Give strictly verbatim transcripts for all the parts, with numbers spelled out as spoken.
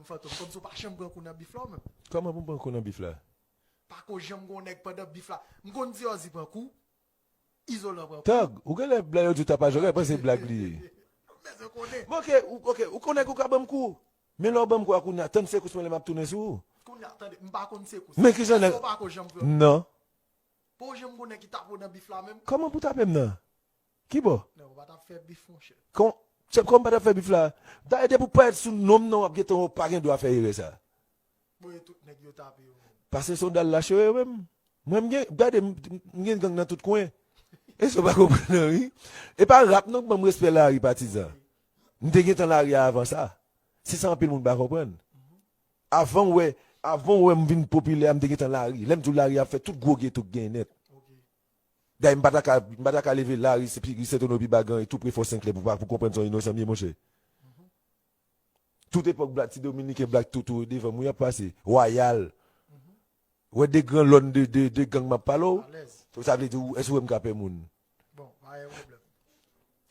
Fantom, kòmsi w pa janm pran kou nan bif la w menm. Kòman pou m pran kou nan bif la? Pa ko janm gon nèg pandan bif la. M konn di Ozzy pran kou, Izolan pran kou. Tag, ou genlè bla yo di w tapajò, ou panse blag li ye. Bezwen konnen. Bon, ok, ou, ok, ou konnen ou ka ban m kou. Men lè w ban m kou a kounye a, tann sekous mwen lè m ap tounen sou ou. Kounye a, tande, m pa konn sekous. Men kijan nèg. Ou pa ko janm pran. Non. Pa w janm gon nèg ki tape w nan bif la menm. Kòman pou tape m nan? Ki bò? Non, ou pa t ap fè bif, monchè. Kon, chèf, kòman m pa t ap fè bif la? Dayè, depi w parèt sou non m nan, w ap gentan wè w pa gen dwa fè erè sa. Bon, e tout nèg yo tape yo menm. Pase sondal lache yo menm. Mwen, m gen, gade, m m gen gang nan tout kwen. E sa w pa konprann nan, wi. E pa rap non k ban m respè lari, patizan. M te gentan lari a avan sa. Se sa anpil moun pa konprann. Avan w wè, avan w wè m vin popilè a, m te gentan lari. Lè m di w lari a ap fè tout gwo geto k genyen nèt. Dayè, m pa ta ka, m pa ta ka leve lari, se pi, ri Senteno pi ba Gran, tou pre Fò Senklè pou pa, pou konprann se yon inosan m ye, monchè. Tout epòk blag ti dominiken, blag toutou yo devan m, wi, y ap pase. Wayal. Wè de gran lòn de, de, de gang m ap pale w. Sa vle di, ou, èske w wè m ka pè moun? Bon, pa gen pwoblèm.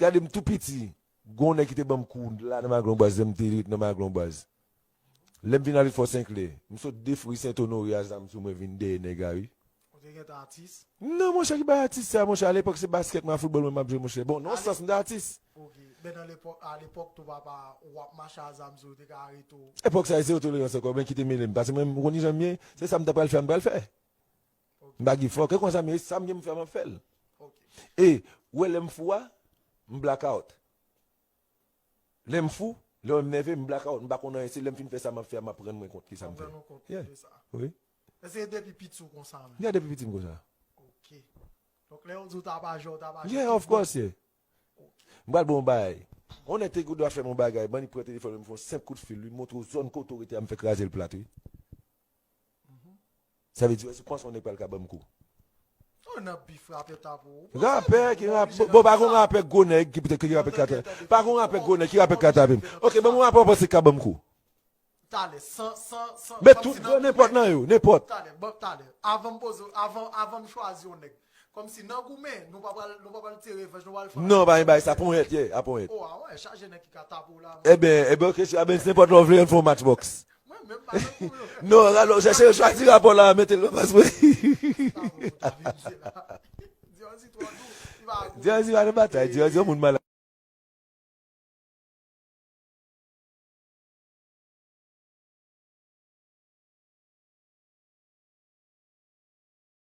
Gade m tou piti, gon nèg ki te ban m kou la nan Maglon Baz, lè m te ret nan Maglon Baz. Lè m vin ale Fò Senklè, m sot de ri Sent Onore a zam sou mwen vin dèyè nèg la, wi. Ou te gentan atis? Non, monchè, ki bay atis sa, monchè. Alepòk, se baskèt mwen ak foutbòl mwen m ap jwe, monchè. Bon, nan sans, m te atis. Ok. Men nan lepòk, alepòk tou papa, w ap mache a zam sou yo, te ka arete w. Epòk sa, se zero tolerans ankò, men kite mele m. Paske mwen, m konn kijan m ye, se sa m ta pral fè, m pral fè. M pa give fuck. E konsa m ye, sa m gen m fè, m ap fè l. E, ou wè lè m fou a, m black out. Lè m fou, lè m nève, m black out, m pa konn anyen, se lè m fin fè sa m ap fè a, m ap rann mwen kont ki sa m fè. Yeah. Wi. Men se depi piti w konsa menm. Yeah, depi piti m konsa. Ok. Donk lè yo di w tapajò, w tapajò. Yeah, of course, yeah. M pral ba w yon bagay. Yon nèg te gen dwa fè m yon bagay, bann li pran telefòn mwen, m fè yon senp kout fil, li montre w zòn kote w rete a, m fè kraze l plat, wi. Sa vle di, èske w panse yon nèg pral ka ban m kou? Ou nan bif rapè tape w. Rapè ki rapè. Bon, pa gon rapè gwo nèg ki petèt ki rapè ka tape. Pa gon rapè gwo nèg ki rapè ka tape m. Ok, ban m yon rapè w panse ki ka ban m kou. Talè, san, san, san. Men tout, nenpòt nan yo, nenpòt. Talè, bon, talè. Avan m poze, avan, avan m chwazi yon nèg. Kòmsi nan goumen, nou pa pral, nou pa pral tire revanj, nou pral fè. Non, pa yon bagay sa, ponyèt, yeah, a ponyèt. Oh, a wè, chaje nèg ki ka tape w la. Eben, eben, ok, eben, se nenpòt lè w vle, n fè yon match box. Mwen menm pa nan kou yo. Non, alò, chèche chwazi rapò la, mete l nan fas mwen. Dianzi pa nan batay, Dianzi